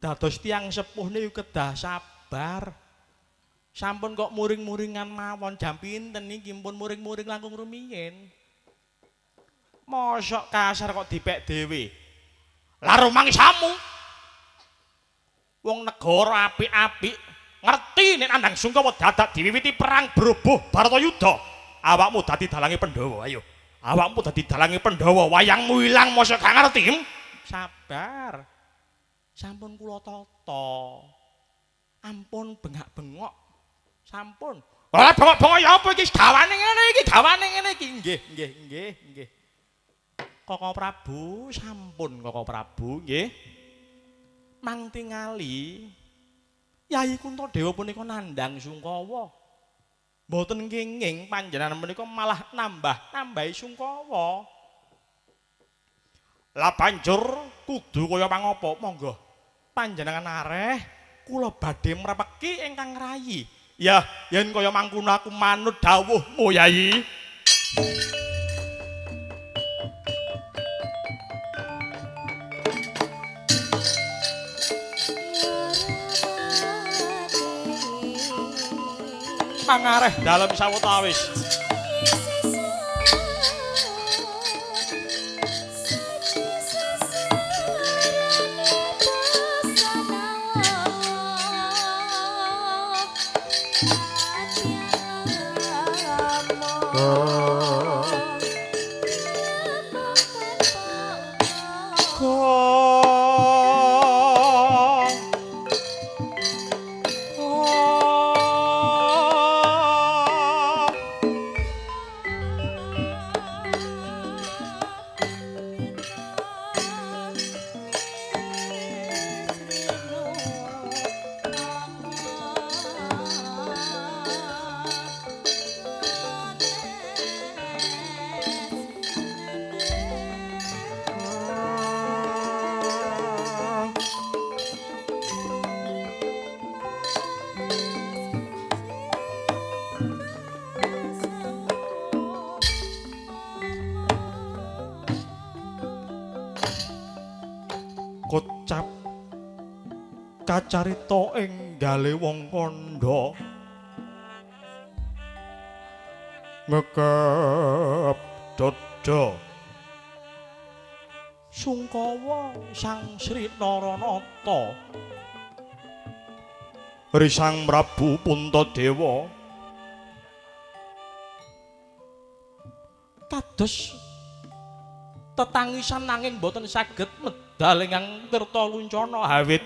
Dados tiyang sepuh niku kedah sabar. Sampun kok muring-muringan mawon jam pinten niki pun muring-muring langkung rumiyin. Mosok kasar kok dipek dhewe. Lah rumangsamu. Wong negara apik-apik ngerti nek nandhang sungkawa dadak diwiwiti perang broboh Baratayuda. Awakmu dadi dalange Pandhawa, ayo. Awakmu dadi dalange Pandhawa, wayangmu ilang mosok gak ngerti. Sabar. Sampun kula tata. Ampun bengak-bengok. Sampun. Ora bengok-bengok ya apa iki gawane ngene iki, gawane ngene iki. Nggih, nggih, nggih, nggih. Koko Prabu, sampun Koko Prabu, nggih. Mang tingali Yayi Kuntadewa punika nandhang sungkawa. Mboten kenging panjenengan punika malah nambah-nambahi sungkawa. Lah banjur kudu kaya mangapa? Monggo panjenengan areh kula badhe mrepeki ingkang rayi. Ya, yen kaya mangkono aku manut dawuhmu, Yayi. Mangareh dalem sawetawis. Kocap kacarita enggale wong kandha ngekep dada sungkawa Sang Sri Naranata Risang Prabu Puntadewa kados tetangisan nanging boten saged medal ingkang tirta luncana awit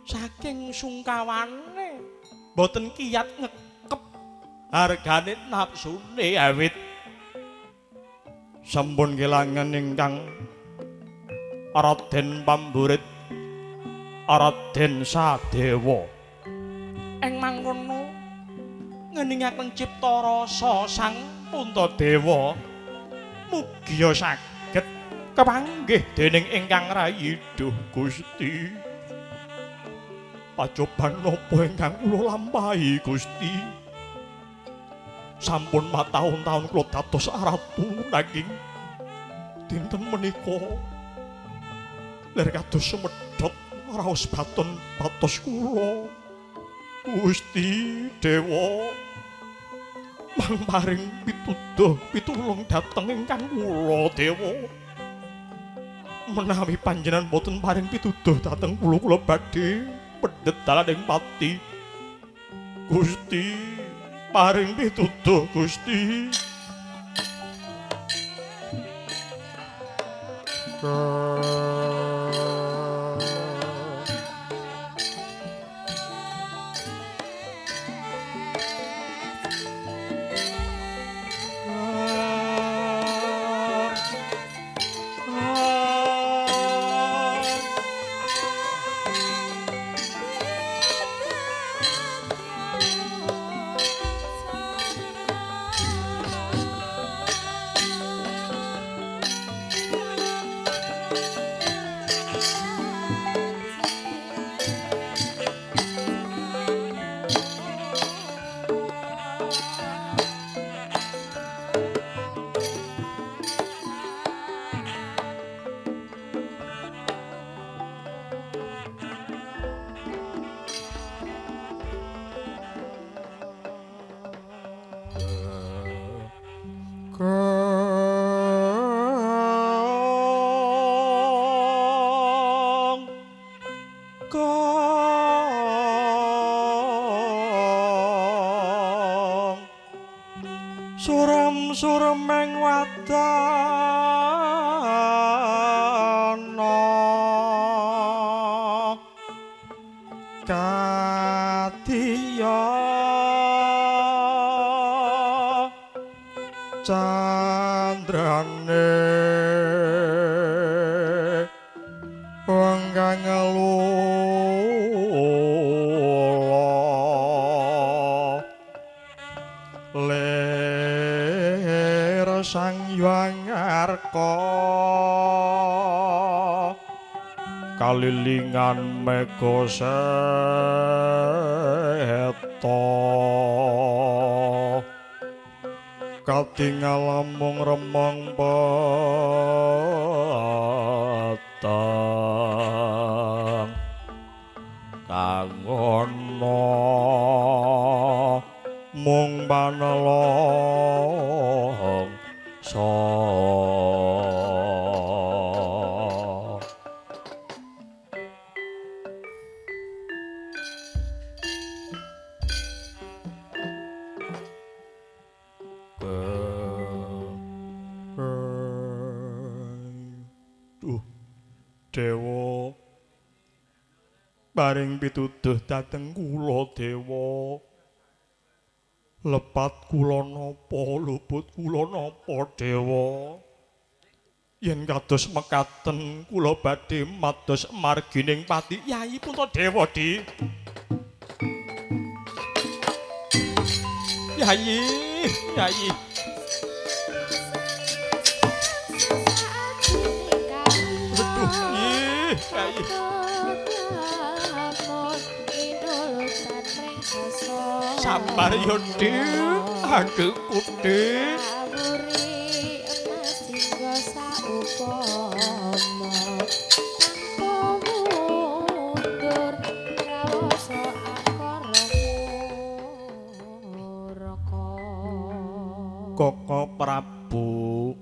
saking sungkawane boten kiyat ngekep hargane nafsune awit sampun kelangan ingkang Raden Pamburit Raden Sadewa ing mangkono ngeningaken cipta rasa Sang Puntadewa mugia saged kepanggih dening ingkang rayi. Duh Gusti, pacoban napa ingkang kula lampahi Gusti? Sampun mataun-taun kula dados ratu nanging dinten menika lir kados sumedhot raos baton batos kula. Gusti Dewa, mang paring pituduh pitulung dhateng ingkang kula dewa. Menawi panjenengan boten paring pituduh dhateng kula, kula badhe pendhet dalan ing pati. Gusti, paring pituduh Gusti. Kang surem-sureming wadana kadiya candrane wong kang ngelula lir Sang Hyang Arka kalilingan mega seta katingal mung remong peteng kang ana mung panelong sa. Duh, dewa paring pituduh dhateng kula dewa. Lepat kula napa, luput kula napa dewa. Yen kados mekaten kula badhe mados margining pati. Yayi Puntadewa di. Yayi, yayi. Aduh, ih, yayi. Sabar yo, Dik. Adikku, Dik. Awuri emas hingga saupama tanpa mundur rawasa akara muraka. Koko Prabu,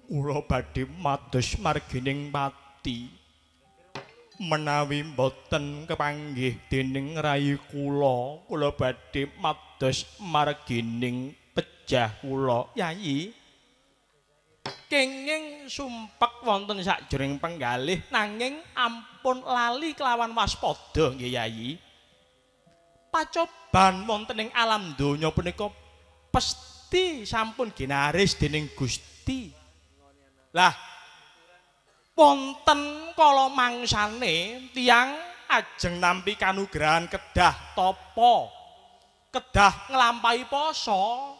kula badhe mados margining pati. Menawi mboten kepanggih dening rai kula, kula badhe mados margining pejah kula. Yayi, kenging sumpek wonten sakjroning penggalih nanging ampun lali kelawan waspada nggih Yayi. Pacoban wonten ing alam donya punika pesti sampun ginaris dening Gusti. Lah wonten kala mangsane tiyang ajeng nampi kanugrahan kedah tapa, kedah nglampahi poso,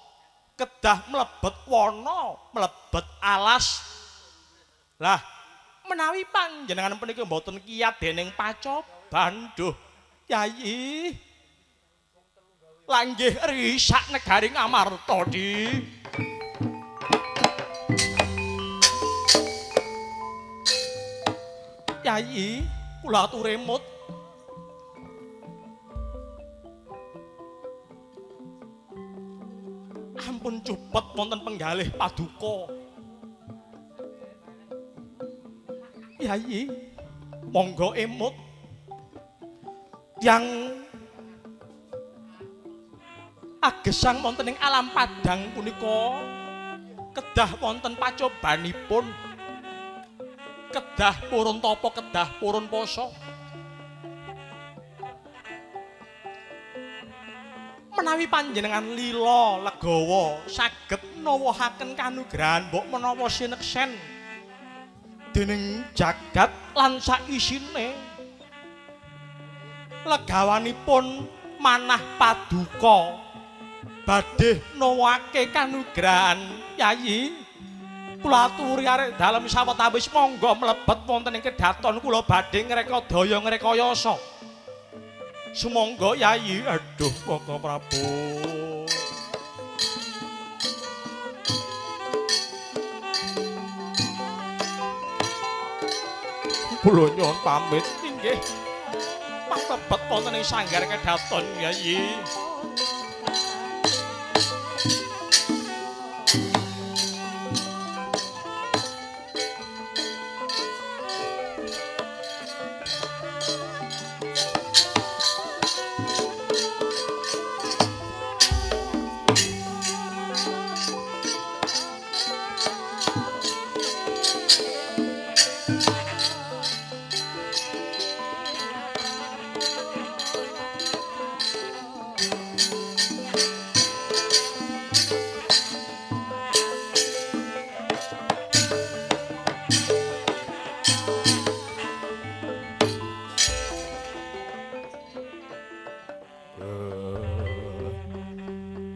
kedah mlebet wana, mlebet alas. Lah menawi panjenengan punika mboten kiyat dening pacoban, duh Yayi, langgih risak negari Ngamarta di. Yayi, kula atur emut. Ampun cupet wonten penggalih paduka. Yayi, monggo emut. Yang agesang wonten ing alam padang punika kedah wonten pacobanipun. Kedah purun tapa, kedah purun poso. Menawi panjenengan lila legawa saged nawahaken kanugrahan mbok menawa sineksen dening jagat lan saisine. Legawanipun manah paduka badhe nawake kanugrahan. Yayi, kula aturi arek dalem sawetawis monggo mlebet wonten ing kedaton kula badhe ngrekadaya ngrekayasa. Sumangga Yayi. Aduh Koko Prabu. Kula nyuwun pamit inggih. Mlebet wonten ing sanggar kedaton Yayi.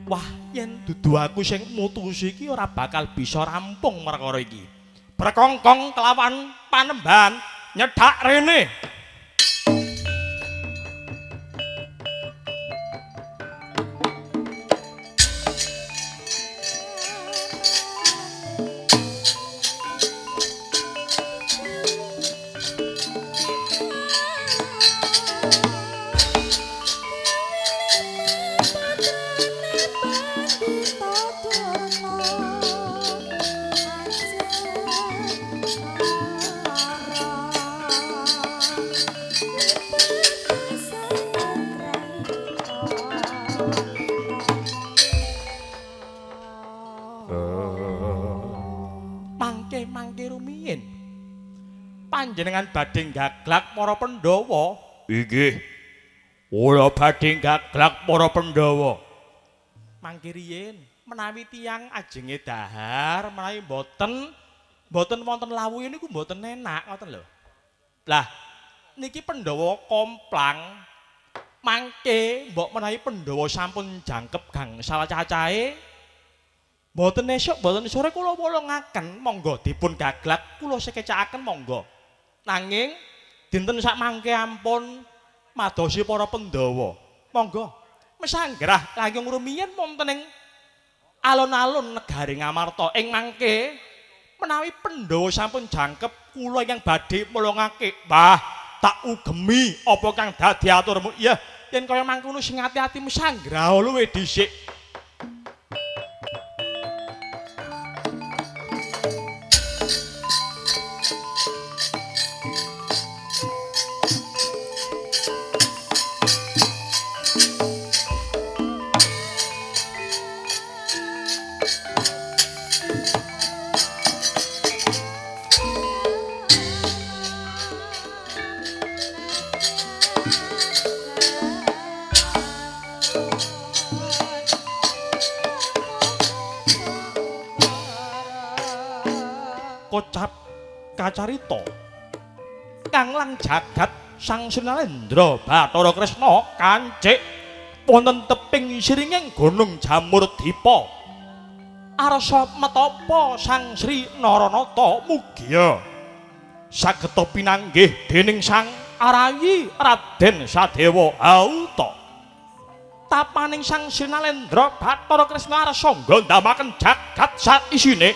Wah, yen dudu aku sing mutusi iki ora bakal bisa rampung perkara iki. Berkongkong kelawan panembahan nyedhak rene. Mangke-mangke rumiyin panjenengan badhe gaglak para Pandhawa. Inggih. Kula badhe gaglak para Pandhawa. Mangke riyin menawi tiyang ajenge dahar menawi mboten wonten lawuhe niku mboten enak ngoten lho. Lah niki Pandhawa komplang mangke mbok menawi Pandhawa sampun jangkep gangsal cacahe mboten esuk mboten sore kula wolongaken monggo dipun gaglak kula sekecakaken monggo. Nanging dinten sak mangke ampun madosi para Pandhawa. Monggo mesanggrah langkung rumiyin wonten ing alun-alun negari Ngamarta. Ing mangke menawi Pandhawa sampun jangkep kula ingkang badhe mulungake. Wah, tak ugemi apa kang dadi aturmu. Iya, yen kaya mangkono sing ati-ati mesanggrah luwih dhisik. Kocap kacarita kang lang jagat Sang Sri Narendra Bathara Kresna kancik wonten teping siringing Gunung Jamur Dipa. Arsa metapa Sang Sri Naranata mugia sageta pinanggih dening Sang Arayi Raden Sadewa Hauta. Tapaning Sang Sri Narendra Bathara Kresna arsa nggondamaken jagat sak isine.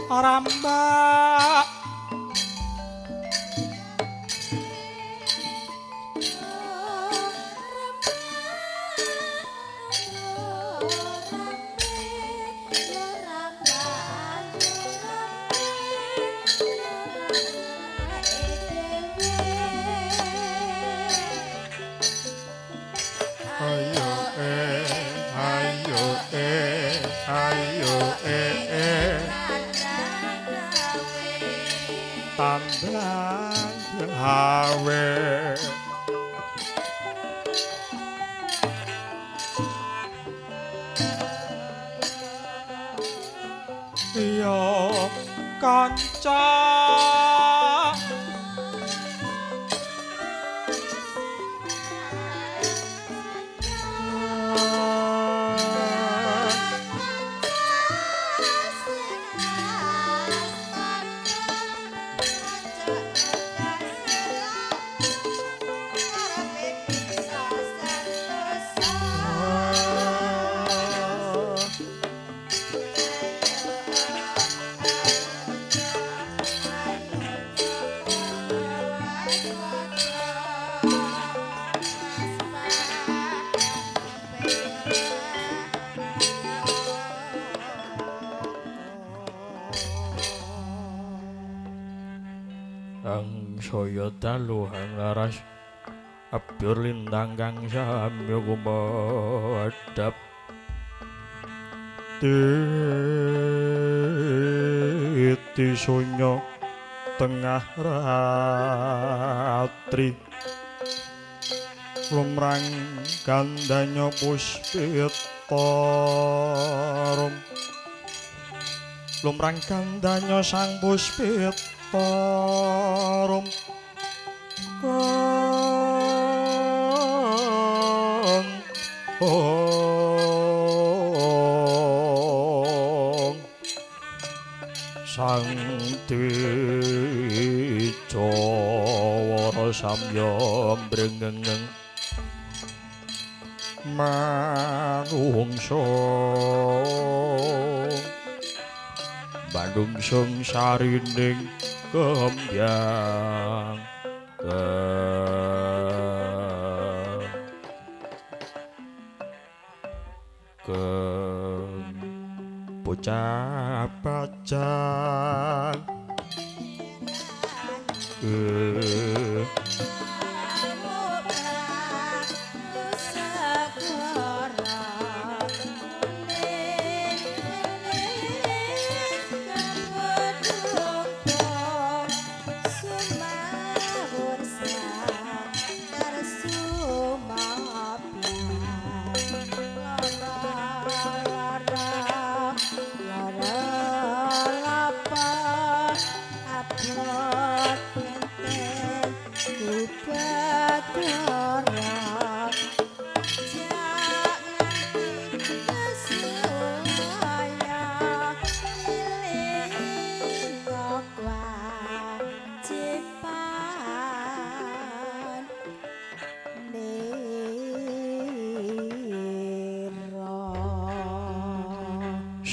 Rambak ayo ayo ayo tandang gawe iya kanca Ang saya dalu hang laras abyur lintang kang samya kumedhap titi sunya tengah ratri lumrang gandanya puspita rum lumrang gandanya sang puspita rum sang Dwijawara samya mbrengengeng manungsa manungsung sarining kembyang keng bocah bajang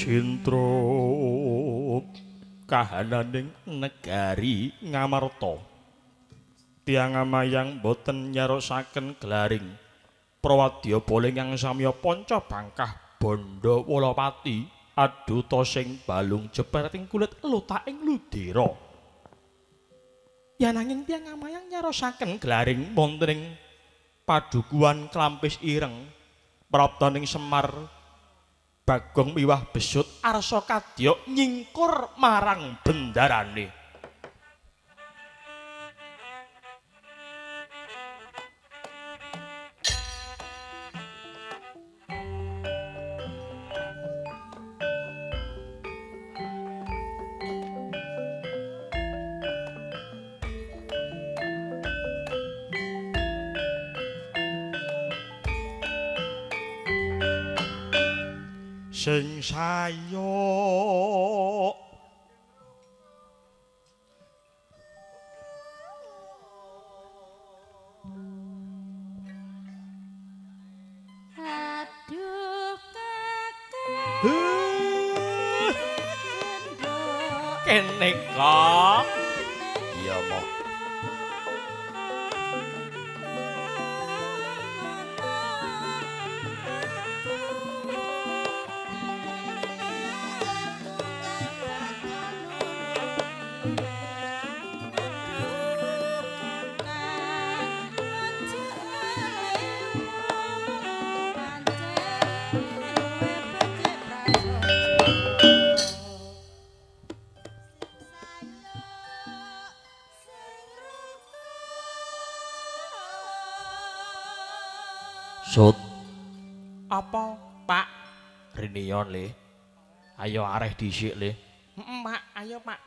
Sintro kahananing negari Ngamarta tiyang amayang boten nyarosaken gelaring prawadya bala ingkang samya panca bangkah bandha Walapati aduta sing balung jeperating kulit lutaking ludira. Ya nanging tiyang amayang nyarosaken gelaring wonten ing padukuhan Klampis Ireng praptaning Semar Bagong miwah besut arsa kadya nyingkur marang bendarane. Sing sayuk aduh kakek kene kok iya moh. Sut. Apa, Pak? Rinion le. Ayo areh dhisik le. Heeh, Pak, ayo, Pak.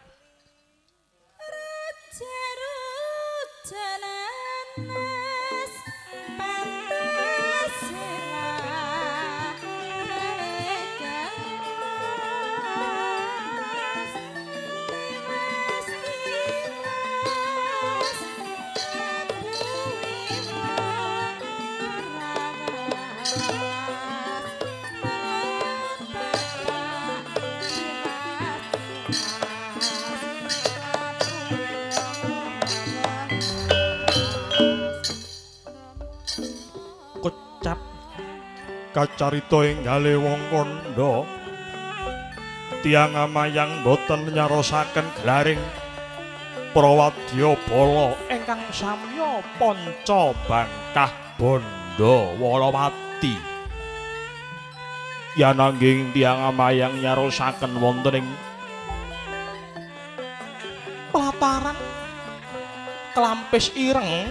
Kecap kacarita enggale wong kandha tiyang amayang boten nyarosaken gelaring Prawadya bala ingkang samya panca bangkah bandha Walawati. Yanangging tiyang amayang nyarosaken wonten ing pelataran Klampis Ireng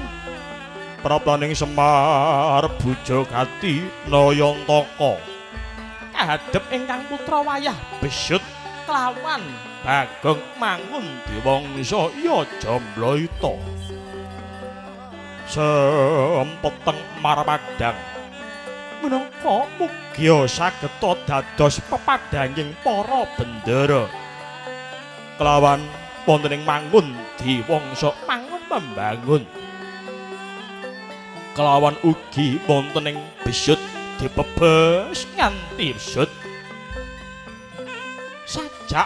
praptaning Semar Bujagati Nayantaka kahadhep ingkang putra wayah besut kelawan Bagong Mangun Diwangsa ya Jamblaita. Sempeteng marpadang minangka mugya sageta dados pepadhanging para bendara kelawan wonten ing Mangun Diwangsa mangun membangun kelawan ugi wonten ing besut dipebes nganti besut sajak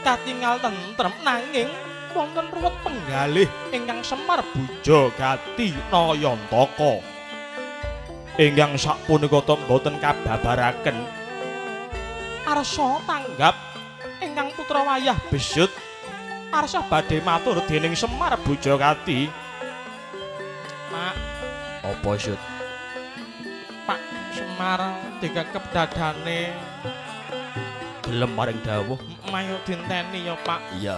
katingal tentrem nanging wonten ruwet penggalih ingkang Semar Bujagati Nayantaka ingkang sapunika mboten kababaraken arsa tanggap ingkang putra wayah besut arsa badhe matur dening Semar Bujagati. Pak, apa sut? Pak Semar dikekep dadane gelem maring dawuh. Mayo dinteni ya, Pak. Iya.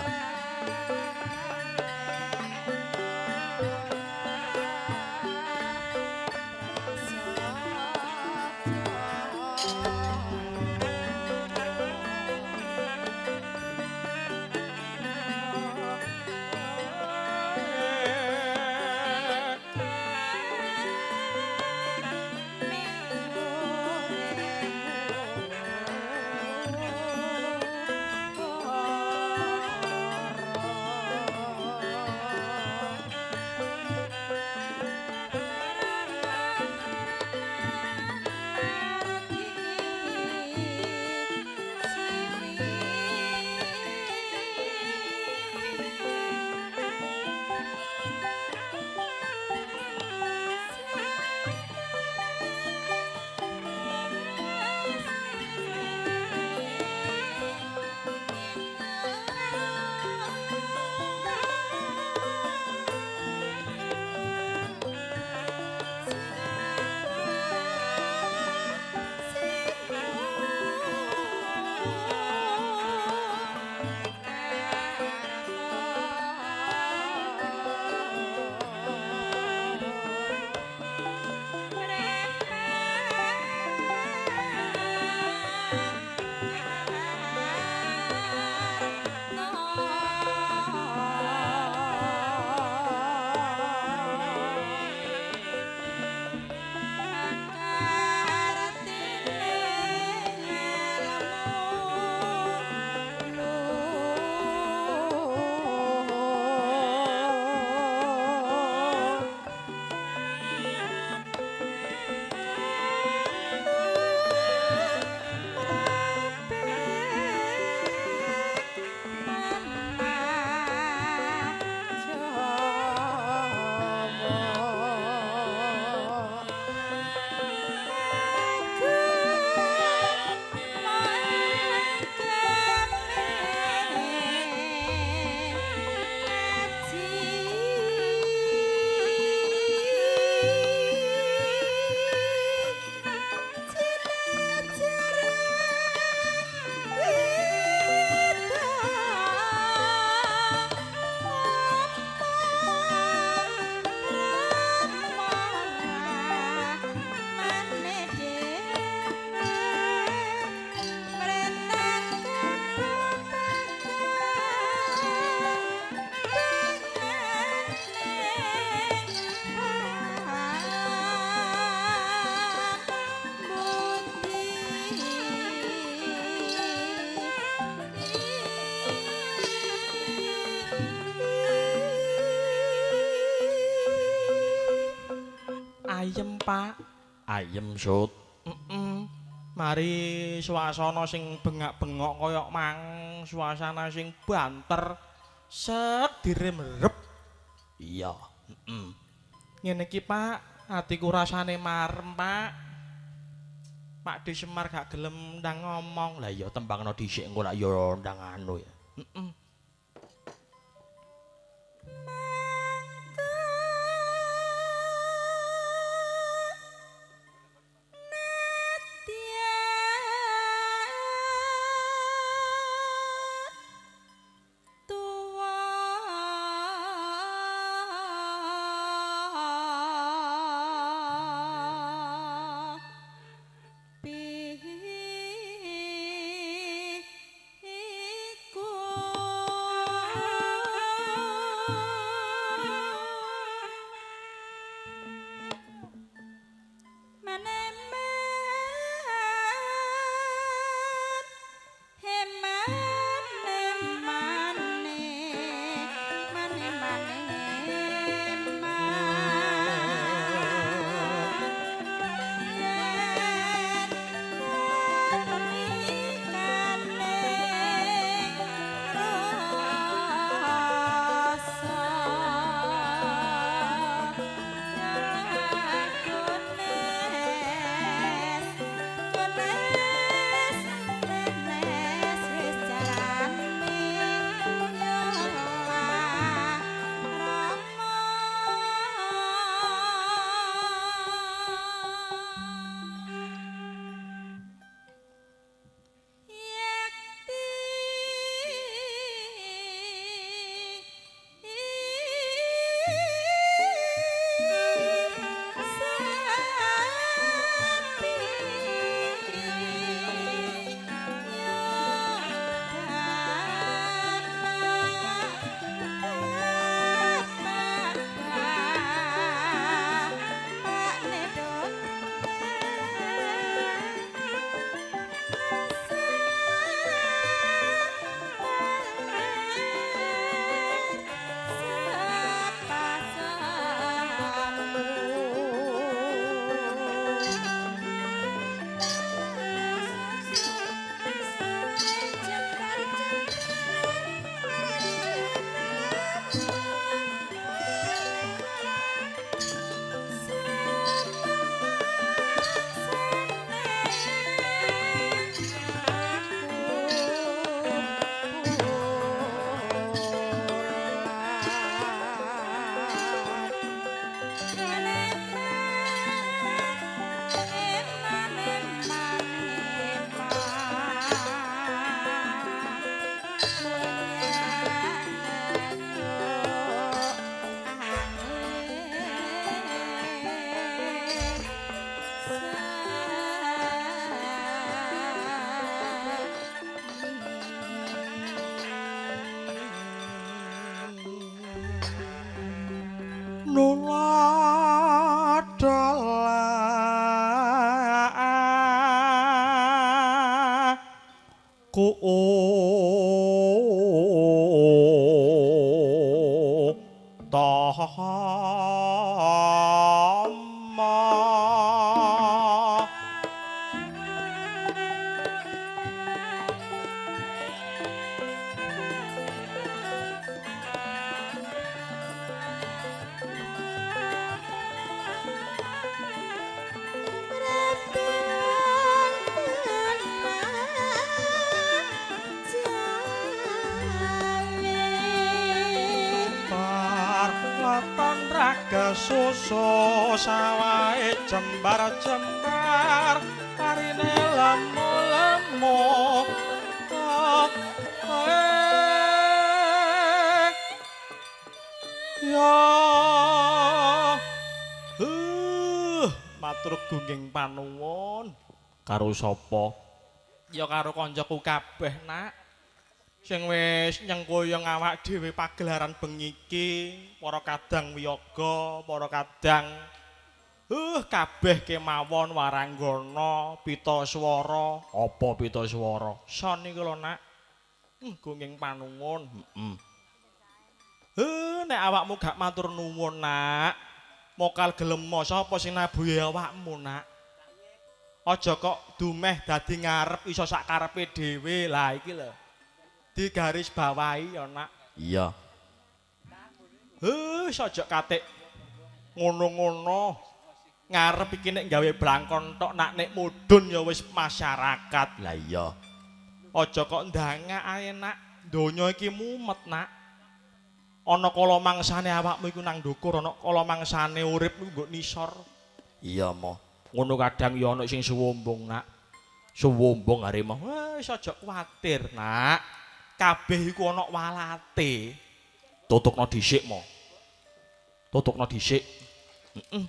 Ayem, Pak. Ayem, Sut. Mari suasana sing bengak-bengok kaya mang, suasana sing banter, sek direm-rep. Iya, heeh. Ngene iki, Pak, atiku rasane marem, Pak. Pak De Semar gak gelem ndang ngomong. Lah iya tembangno dhisik engko lak ya ndang anu ya. Heeh. Kesusu sawahe jembar-jembar parine lemu-lemu. Ya matur gungging panuwun. Karo sapa? Ya karo kancaku kabeh, Nak. Sing wis nyengkuyung awak dhewe pagelaran bengi iki, para kadang wiyaga, para kadang kabeh kemawon waranggana pita swara. Apa pita swara? Son iku lho, Nak. Gungging panuwun. Heeh. Nek awakmu gak matur nuwun, Nak. Mokal gelem sapa sing nabuhi awakmu, Nak? Aja kok dumeh dadi ngarep iso sak karepe dhewe. Lah iki lho. Di garis bawahi ya, Nak. Iya. Aja katik ngono-ngono. Ngarep iki nek gawe blangkon tok, nak nek mudhun ya wis masyarakat. Lah iya. Aja kok ndangak ae, Nak. Donya iki mumet, Nak. Ana kala mangsane awakmu iku nang ndukur, ana kala mangsane urip iku nggo nisor. Iya, Mo. Ngono kadang ya ana sing suwombong, Nak. Suwombong are mo. Wis aja kuwatir, Nak. Kabeh iku ana walate. Tutukno dhisik, Mo. Tutukno dhisik. Heeh.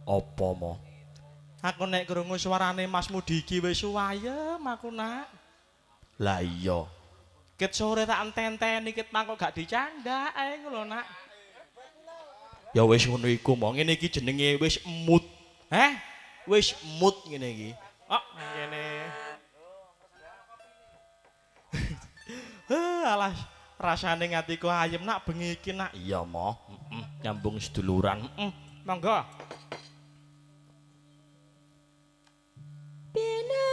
Apa mo? Aku nek krungu suarane Mas Mudiki wis suwayem aku, Nak. Lah iya. Ket sore tak enten-enteni ket mangko gak dicandak ae ngono, Nak. Ya wis ngono iku mo. Ngene iki jenenge wis mood. Heh? Wis mood ngene iki. Oh, ngene. Alah, rasane ngatiku ayem nak bengi iki, Nak. Iya, mo. Heeh, nyambung seduluran. Heeh. Monggo. Yeah.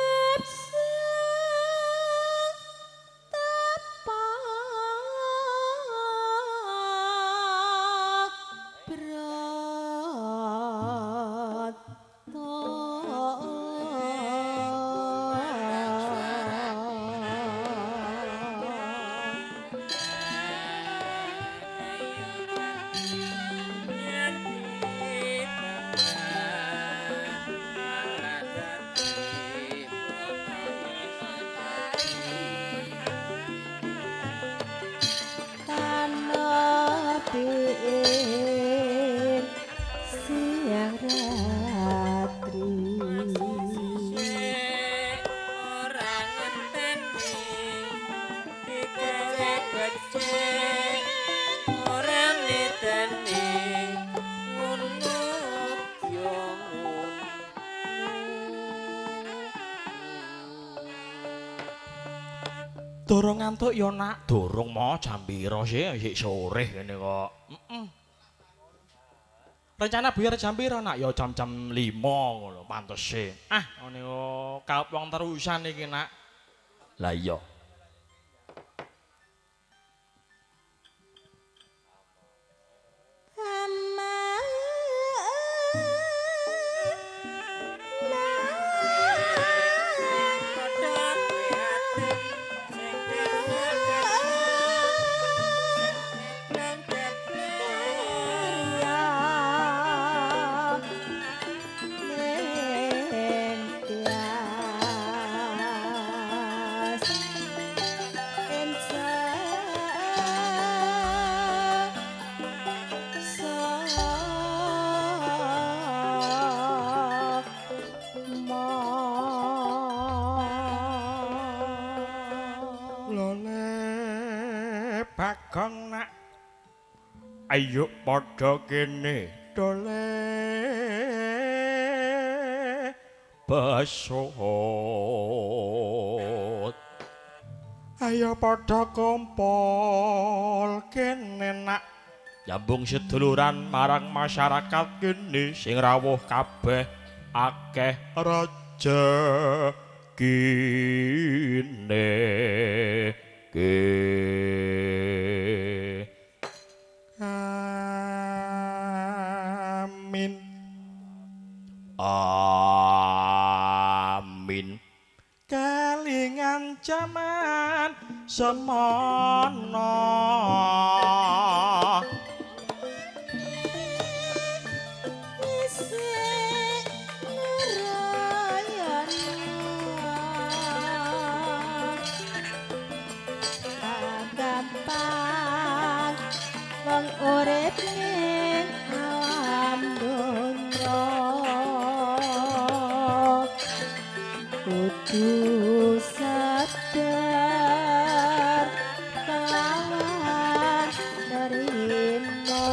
Durung ngantuk ya nak, durung mau jam pira sih, sik sore ngene kok. Heeh. Rencana biar jam pira nak? Ya jam-jam 5 ngono pantese. Ah, ngene kok kaup wong terusan iki nak. Lah iya. Lole Bagong nak, ayo padha kene dole besut, ayo padha kumpul kene nak, nyambung seduluran marang masyarakat kene sing rawuh kabeh akeh rejekine. Amin. Amin. Kelingan jaman semono. Urip ning alam donya kudu sadar kelawan nerimo.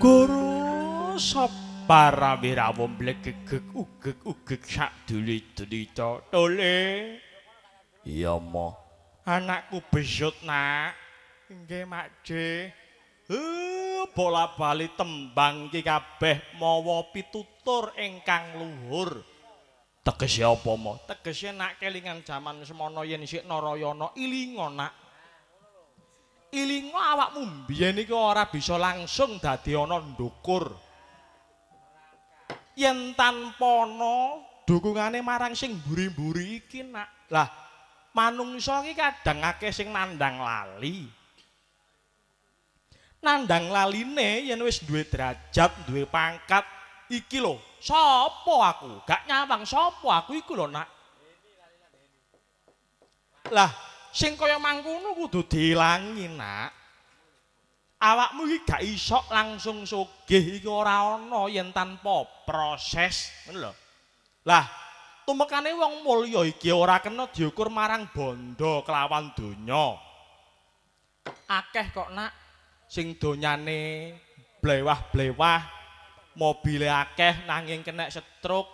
Guru sapa Para wirawa mlegegeg ugeg-ugeg sak duli-dulita. Tole. Iya, Ma. Anakku besut, Nak. Nggih, Makde. Bola-bali tembang iki kabeh mawa pitutur ingkang luhur. Tegese apa, Ma? Tegese nak kelingan jaman semono yen sik Narayana ilinga, Nak. Ilinga awakmu mbiyen iku ora bisa langsung dadi ana ndukur. Yen tanpa ana dukungane marang sing mburi-mburi iki, Nak. Lah, manungsa iki kadang akeh sing nandang lali. Nandang laline yen wis duwe derajat, duwe pangkat, iki lho, sapa aku? Gak nyawang sapa aku iku lho, Nak. Lah, sing kaya mangkono kudu diilangi, Nak. Awakmu iki gak iso langsung sugih iki ora ana yen tanpa proses, ngono lho. Lah, tumekane wong mulya iki ora kena diukur marang bondo kelawan donya. Akeh kok, Nak, sing donyane blewah-blewah, mobile akeh nanging kenek stroke,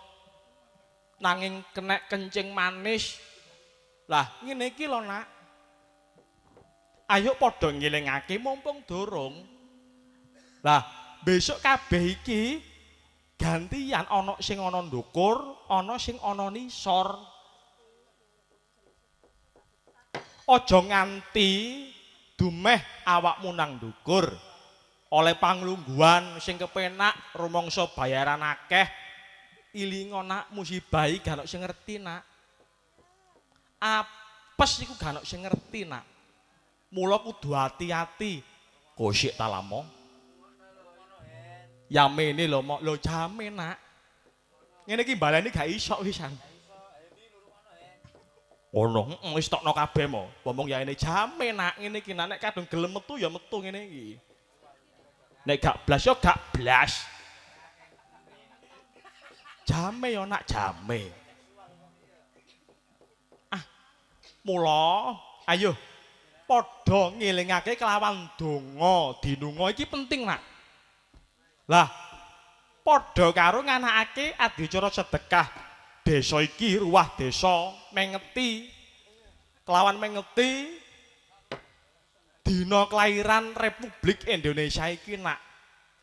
nanging kenek kencing manis. Lah, ngene iki lho, Nak. Ayo padha ngelingake mumpung durung. Lah, besok kabeh iki gantian ana sing ana ndukur, ana sing ana nisor. Aja nganti dumeh awakmu nang ndukur. Oleh panglungguhan sing kepenak rumangsa bayaran akeh, ilinga Nak, musibah iki gak ono sing ngerti, Nak. Apes iku gak ono sing ngerti, Nak. Mula kudu ati-ati. Kosik talamo. Yamene lho, Mok. Lho jame, Nak. Ngene iki baleni gak iso wisan. Ngono, heeh, wis tokno kabeh mo. Ngomong yaene jame, Nak, ngene iki nek kadung gelem metu ya metu ngene iki. Nek gak blas ya gak blas. Jame ya, Nak, jame. Ah, mula ayo padha ngelingake kelawan donga, dinunga iki penting, Nak. Lah, padha karo nganakake adicara sedekah desa iki, ruwah desa mengeti kelawan mengeti dina kelahiran Republik Indonesia iki, Nak.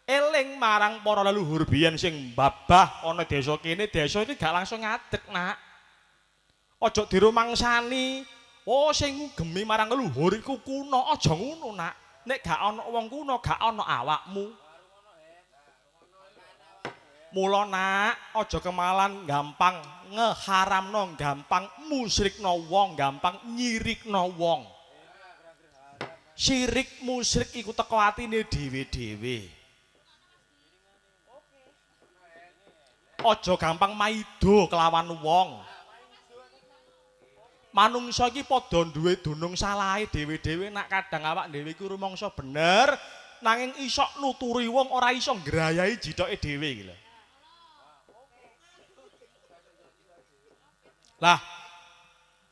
Eling marang para leluhur biyen sing mbabah ana desa kene, desa iki gak langsung ngadeg, Nak. Aja dirumangsani, oh sing ngugemi marang leluhur iku kuno, aja ngono, Nak. Nek gak ana wong kuno, gak ana awakmu. Mula, Nak, aja kemalan gampang ngeharamno, gampang musyrikno wong, gampang nyirikno wong. Syirik musyrik iku teko atine dhewe-dhewe. Aja gampang maido kelawan wong. Manungsa iki padha duwe dunung salahe dhewe-dhewe, Nak. Kadang awak dhewe iku rumangsa bener, nanging iso nuturi wong ora iso ngrayahi jithoke dhewe iki lho. Lah,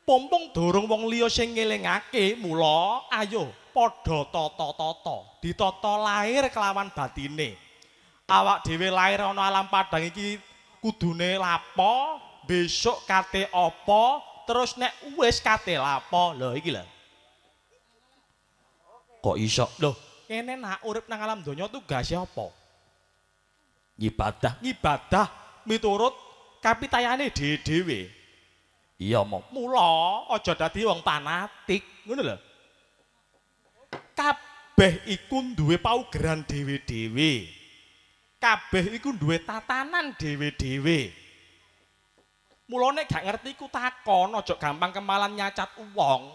pompong durung wong liya sing ngelingake, mula ayo padha tata-tata, ditata lahir kelawan batine. Awak dhewe lahir ana alam padang iki kudune lapo, besok kate apa, terus nek wis kate lapo. Lho iki lho. Kok iso? Lho, kene nak urip nang alam donya tugase apa? Ngibadah, ngibadah miturut kapitayane dhewe-dhewe. Iya, Mo. Mula aja dadi wong fanatik, ngono lho. Kabeh iku duwe paugeran dhewe-dhewe. Kabeh iku duwe tatanan dhewe-dhewe. Mula nek gak ngerti iku takon, aja gampang kemalan nyacat wong.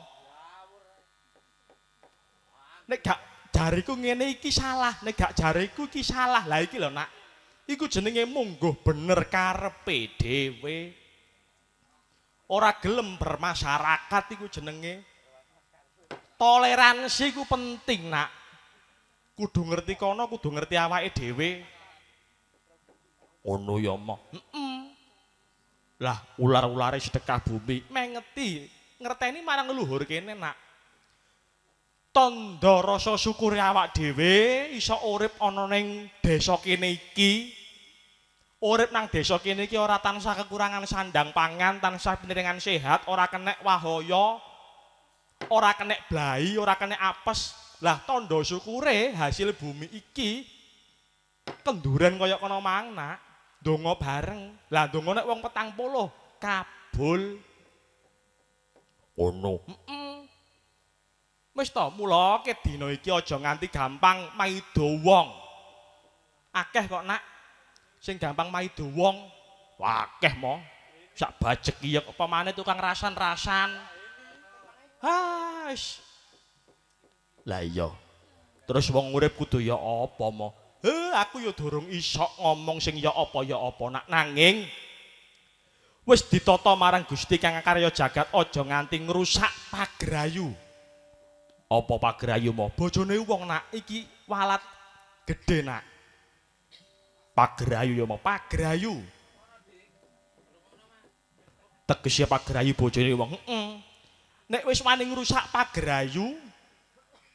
Nek gak jariku ngene iki salah, nek gak jariku iki salah. Lah iki lho, Nak. Iku jenenge mungguh bener karepe dhewe. Ora gelem bermasyarakat iku jenenge. Toleransi iku penting, Nak. Kudu ngerti kono, kudu ngerti awake dhewe. Ngono ya, Mo. Heeh. Lah, ular-ulare sedekah bumi mengeti, ngerteni marang leluhur kene, Nak. Tandha rasa syukure awak dhewe iso urip ana ning desa kene iki. Urip nang desa kene iki ora tansah kekurangan sandang pangan, tansah piniringan sehat, ora kenek wahaya, ora kenek blai, ora kenek apes. Lah tandha syukure hasil bumi iki kenduren kaya kono mang nak, ndonga bareng. Lah ndonga nek wong 40 kabul. Ngono. Heeh. Wis to, mula ke dina iki aja nganti gampang maido wong. Akeh kok nak sing gampang maido wong. Akeh mo. Sak bajek iki apa maneh tukang rasan-rasan. Ah, wis. Lah iya. Terus wong urip kudu ya apa mo? Aku ya durung iso ngomong sing ya apa nak, nanging wis ditata marang Gusti kang karya jagat aja nganti ngrusak pagrayu. Apa pagrayu mo? Bojone wong nak iki walat gedhe nak. Pagrayu ya mo, pagrayu. Tegese pagrayu bojone wong. Heeh. Nek wis wani ngrusak pagrayu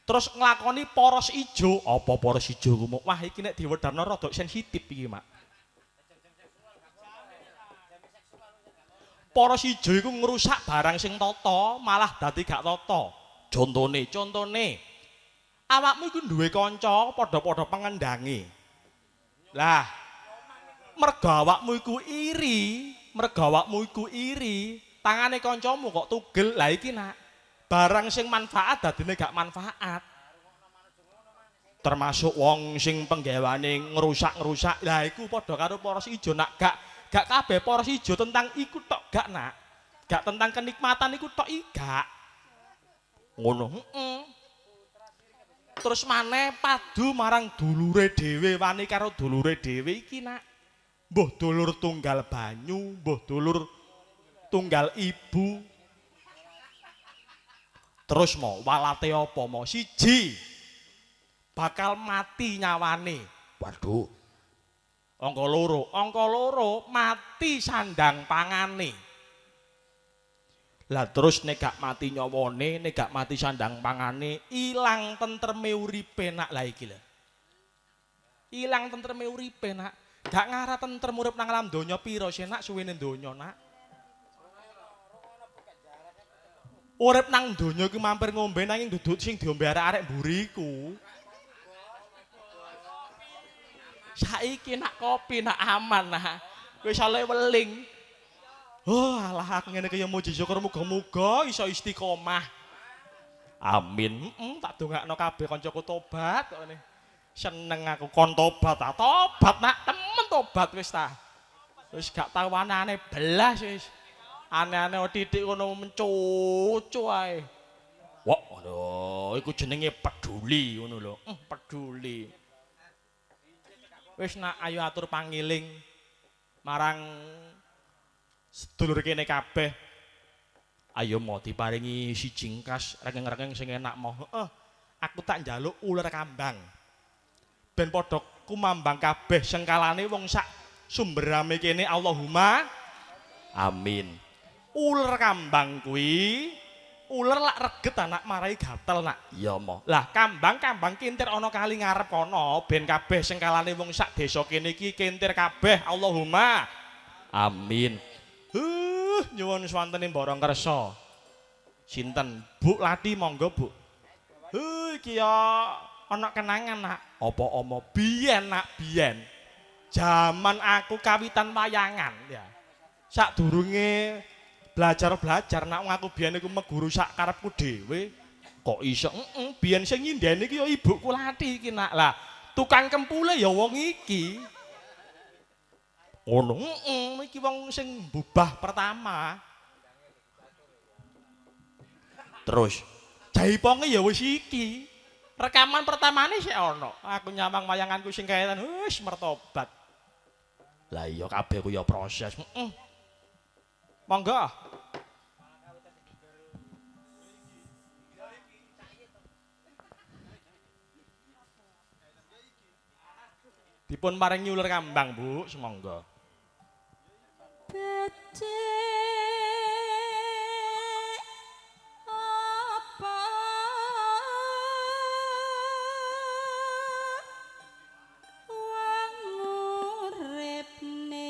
terus nglakoni poros ijo, apa poros ijo ku? Wah iki nek diwedharno rada sensitif iki, Mak. Poros ijo iku ngrusak barang sing tata, malah dadi gak tata. Contone, contone. Awakmu iku duwe kanca padha-padha pengendange. Lah, mergo awakmu iku iri, mergo awakmu iku iri, tangane kancamu kok tugel. Lah iki nak, barang sing manfaat dadine gak manfaat. Termasuk wong sing penggaweane ngrusak-ngrusak. Lah iku padha karo poros ijo nak, gak kabeh poros ijo tentang iku tok gak nak. Gak tentang kenikmatan iku tok iki gak. Ngono. Heeh. Terus maneh padu marang dulure dhewe, wani karo dulure dhewe iki nak. Mbuh dulur tunggal banyu, mbuh dulur tunggal ibu. Terus mau walate apa mau? Siji bakal mati nyawane. Waduh. Angka loro mati sandang pangane. Lah terus nek gak mati nyawane, nek gak mati sandang pangane, ilang tentreme uripe nak. Lah iki lho. Ilang tentreme uripe nak. Gak ngarah tentrem urip nang alam donya pira sih nak suwene donya nak. Urip nang donya iku mampir ngombe nanging duduk sing diombe arek-arek mburi iku. Saiki nak kopi nak aman nak. Wis oleh weling. Oh, alah aku ngene kaya muji syukur muga-muga iso istiqomah. Amin. Heeh, tak dongakno kabeh kancaku tobat kok ngene. Seneng aku kon tobat ta. Tobat nak, temen tobat wis ta. Wis gak tau aneh-aneh belas wis. Aneh-aneh titik ngono mencucu ae. Wah, aduh, iku jenenge peduli ngono lho. Peduli. Wis nak ayo atur pangiling marang sedulur kene kabeh. Ayo mau diparingi siji engkas rengeng-rengeng sing enak mau. Heeh. Aku tak njaluk uler kambang. Ben padha kumambang kabeh sengkalane wong sak sumberame kene Allahumma amin. Uler kambang kuwi uler lak reget anak marai gatel nak. Iya mo. Lah kambang-kambang kintir ana kali ngarep kono ben kabeh sengkalane wong sak desa kene iki kintir kabeh Allahumma amin. Nyuwun swantene Borong Kersa. Sinten? Bu Lati monggo Bu. Iki ya ana kenangan nak. Apa omo biyen nak biyen. Jaman aku kawitan wayangan ya. Sadurunge belajar-belajar nak aku biyen iku meguru sak karepku dhewe. Kok iso? Heeh, biyen sing nyindeni iki ya ibuku Lati iki nak. Lah, tukang kempule ya wong iki. Ngono, heeh, iki wong sing mbubah pertama. Terus jaiponge ya wis iki. Rekaman pertamane sik ana. Aku nyawang wayanganku sing kaetan wis mertobat. Lah iya kabeh ku ya proses. Heeh. Monggo. Dipun paringi uler kambang, Bu, sumangga. Becik apa wong urip ning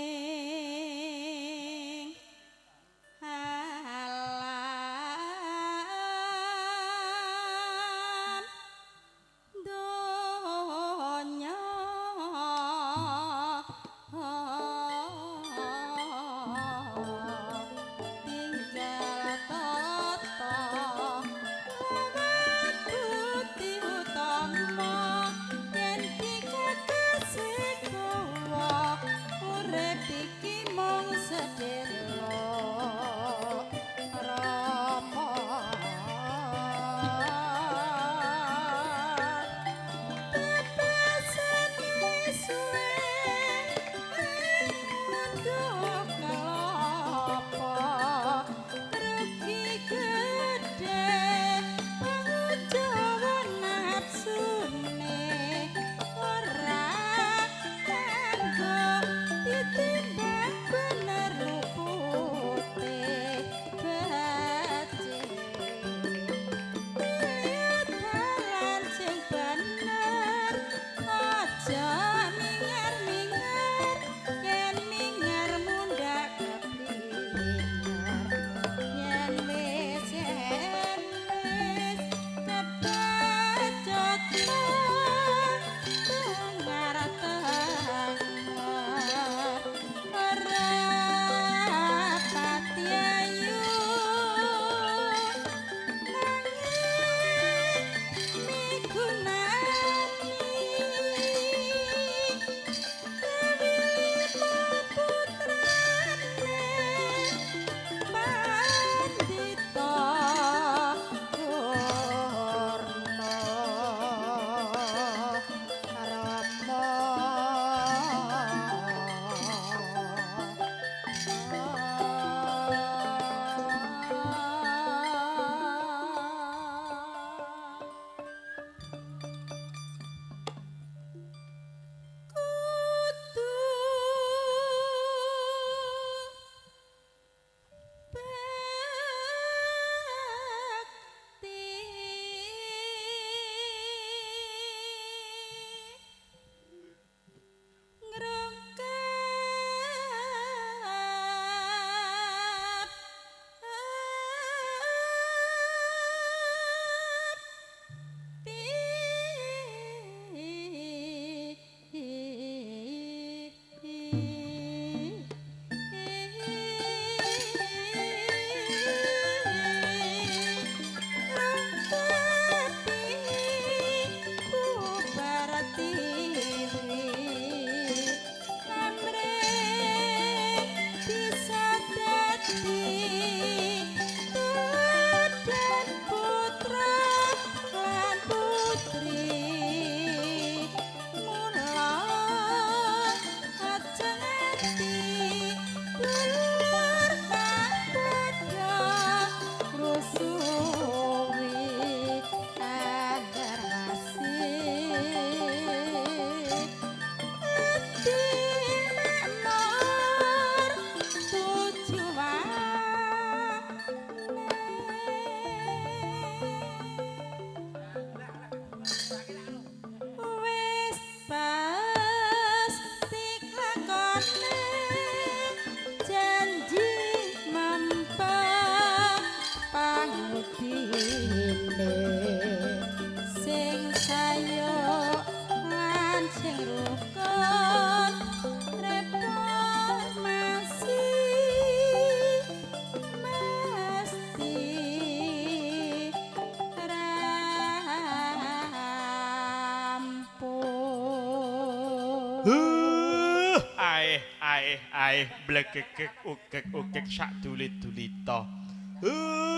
Aeh aeh aeh blegegeg ugeg-ugeg sak dulit-dulita.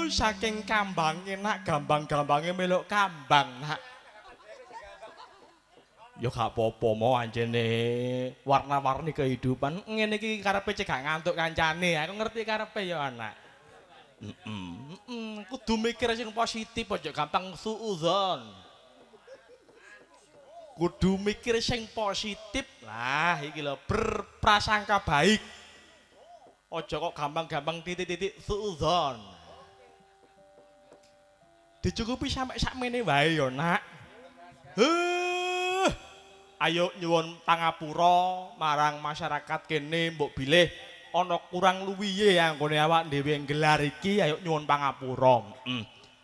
Saking kambange nak gambang-gambange melok kambang nak. Ya gak apa-apa mo anjene warna-warni kehidupan ngene iki karepe cek gak ngantuk kancane. Aku ngerti karepe ya anak. Kudu mikir sing positif aja gampang suudzon. Kudu mikir sing positif. Lah iki lho berprasangka baik. Aja kok gampang-gampang titik-titik suudzon. Dicukupi sampe sakmene wae ya nak. Ayo nyuwun pangapura marang masyarakat kene mbok bilih ana kurang luwihe anggone awak dhewe nggelar iki ayo nyuwun pangapura.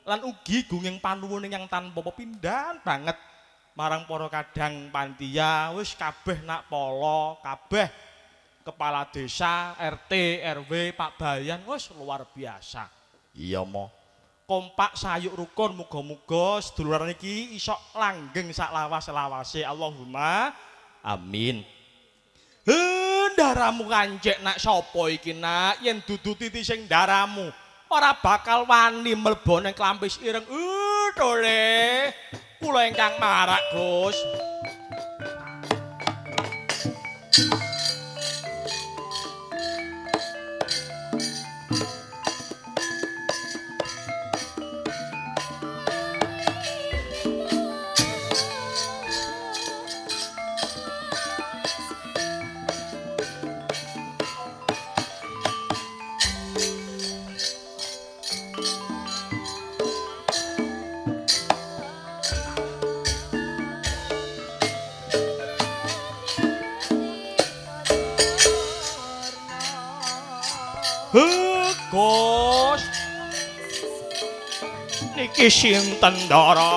Lan ugi gunging panuwun ingkang tanpa pepindhan banget marang para kadang panitia wis kabeh nak polo kabeh kepala desa, RT, RW, Pak Bayan wis luar biasa. Iya mo. Kompak sayuk rukun muga-muga seduluran iki iso langgeng sak lawas-lawase. Allahumma amin. Ndaramu kancek nak sapa iki nak yen dudu titi sing ndaramu ora bakal wani mlebu ning klampis ireng. Tole kula ingkang marak Gus. Gus niki sinten ndara?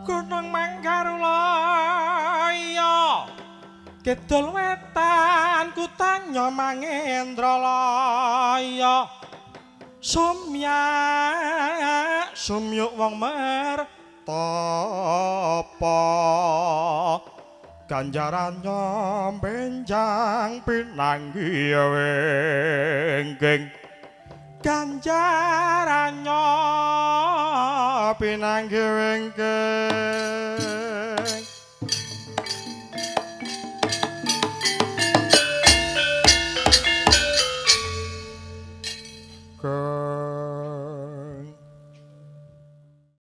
Gunung Manggarulaya kidul wetan kutanya Mangendralaya sumyak sumyuk wong mertapa ganjarannya benjang pinanggih wingking ganjarannya pinanggih wingking.